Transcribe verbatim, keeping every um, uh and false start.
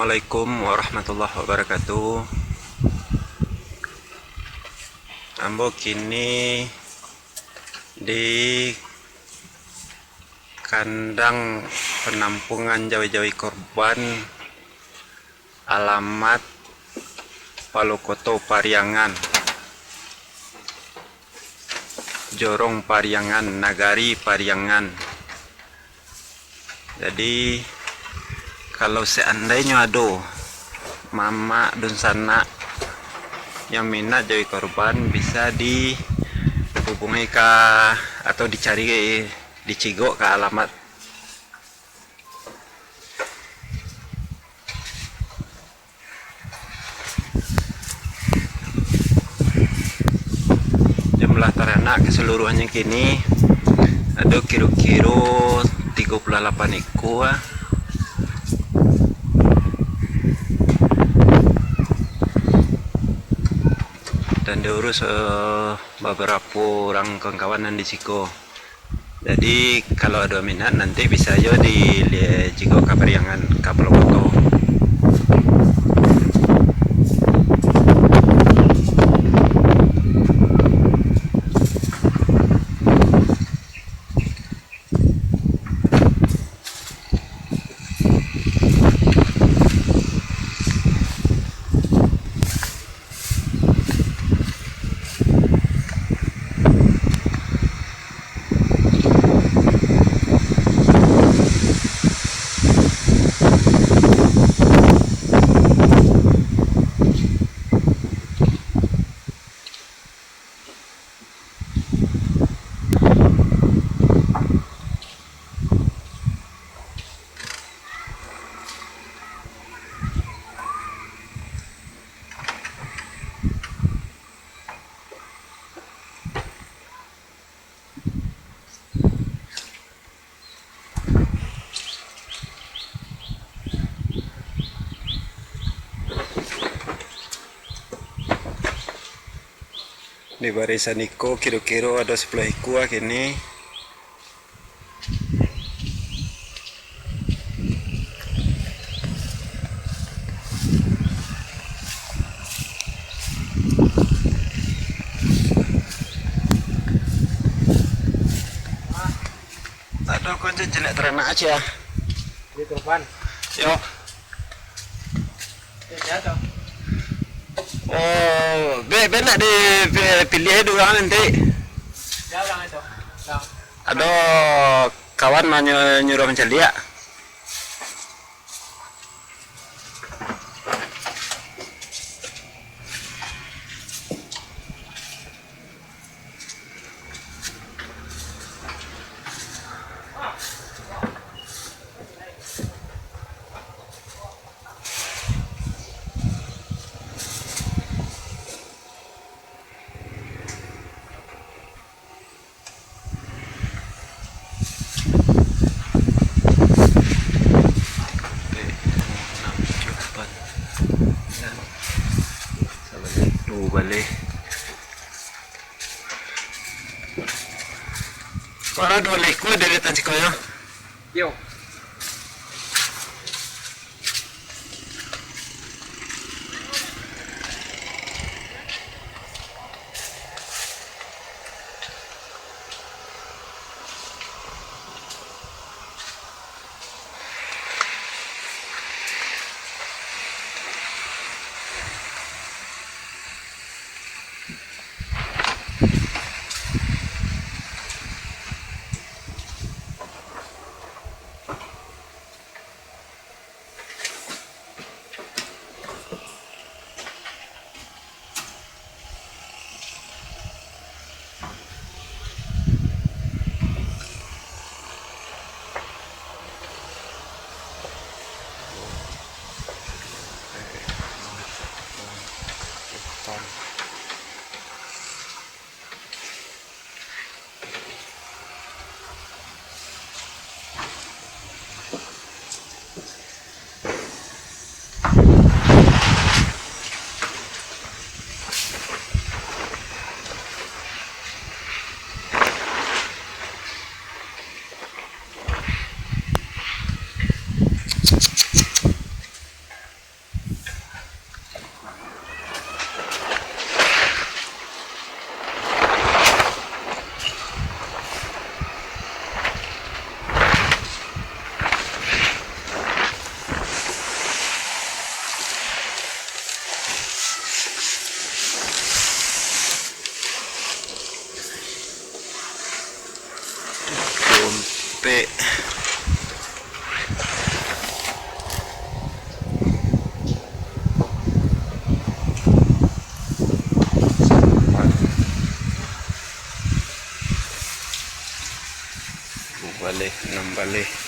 Assalamualaikum warahmatullahi wabarakatuh. Ambo kini di kandang panampuangan jawi-jawi korban, alamat Palokoto Pariangan, Jorong Pariangan, Nagari Pariangan. Jadi, kalau seandainyo ado mamak dunsanak yang minat jawi korban, bisa dihubungi ka atau dicari, dicigok ka alamat. Jumlah taranak keseluruhannyo kini ado kiro-kiro tigo puluah lapan ikua. Dan diurus, eh, babarapo urang kawan-kawan nan di siko. Jadi, kalau ado minat, nanti bisa jo diliek jiko ka Pariangan, ka Palokoto. Di barisan iko kiro-kiro ado sapuluah ikua kini. Ado konco cilik taranak aja. Di korban. Yo. Oh, be, be nak dipilih dua urang nanti. Ado kawan manyo-, nyuruah mancaliak. Duo baleh. Kalau duo baleh ikua dari tan siko yo. Yo. Dek. Duo baleh, anam baleh.